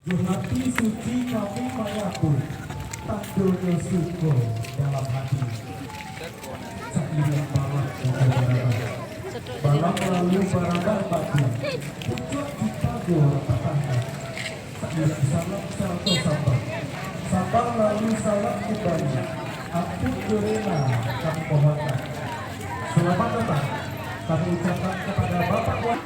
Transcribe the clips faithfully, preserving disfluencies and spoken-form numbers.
Hati suci kami mangaku, tandonyo suko dalam hati. Sairing balah buku barabah, balah lalu barabah batin, pucuak cinta gua patahkan. Sairing salam sarato sambah, sambah lalu salam kumbali, ampun jo rela kami mohonkan. Selamat datang kami ucapkan kepada Bapak Wa-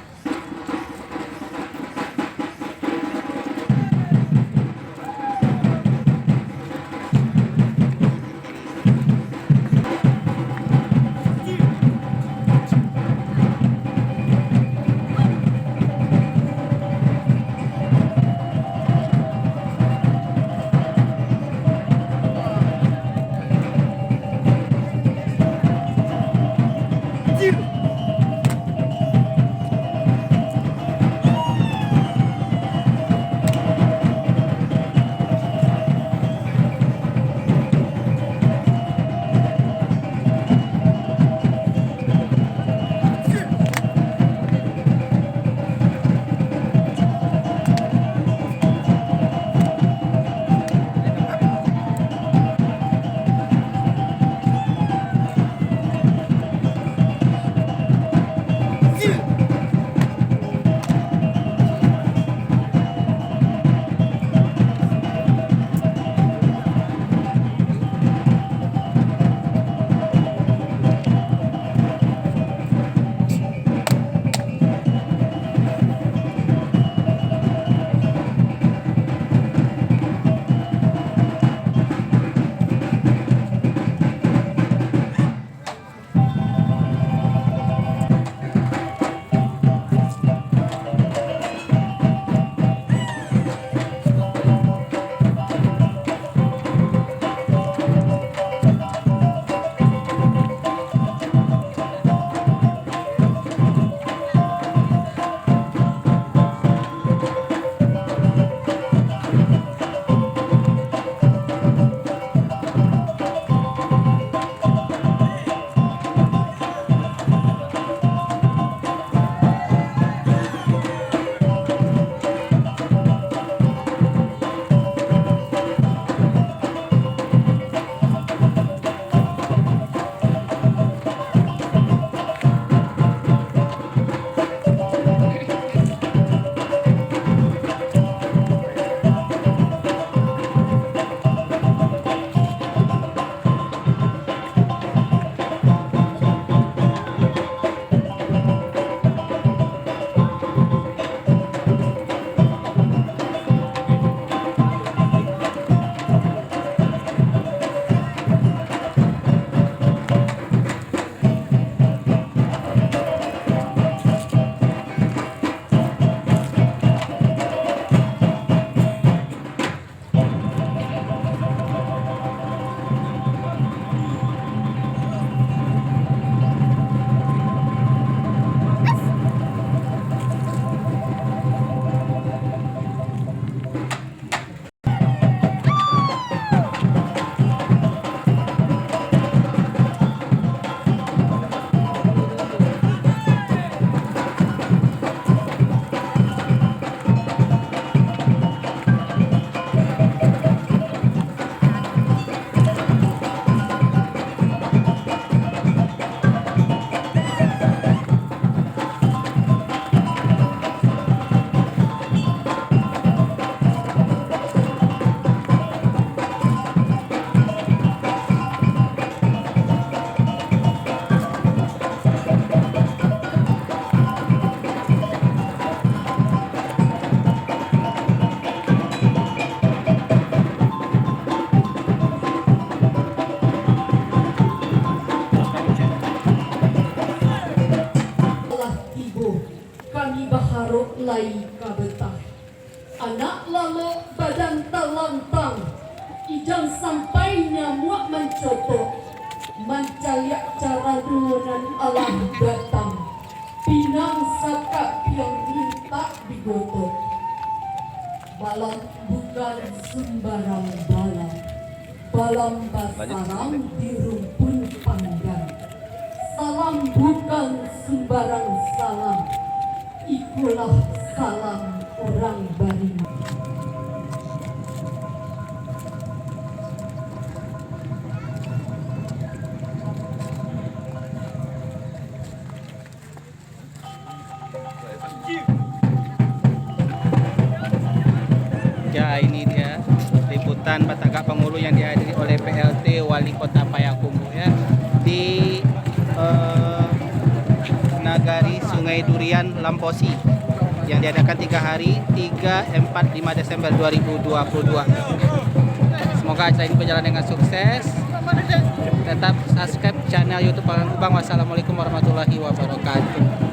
Lah tibo, kami baharok lai ka betah. Anak lalok badan talantang, ijan sampai nyamuak mancotok, mancaliak carano nan alah datang, pinang sakak piang mintak digotok. Balam bukan sumbarang balam. Balam basarang di rumpun panggang. Salam bukan sumbarang salam. Ikolah salam urang barimang. Ya, ini dia liputan Batagak Pangulu yang dihadiri oleh P L T Wali Kota Payakumbuh, ya, di eh, Nagari Sungai Durian Lamposi, yang diadakan tiga hari, tiga, empat, lima Desember dua ribu dua puluh dua. Semoga acara ini berjalan dengan sukses. Tetap subscribe channel YouTube Pagang Kubang. Wassalamualaikum warahmatullahi wabarakatuh.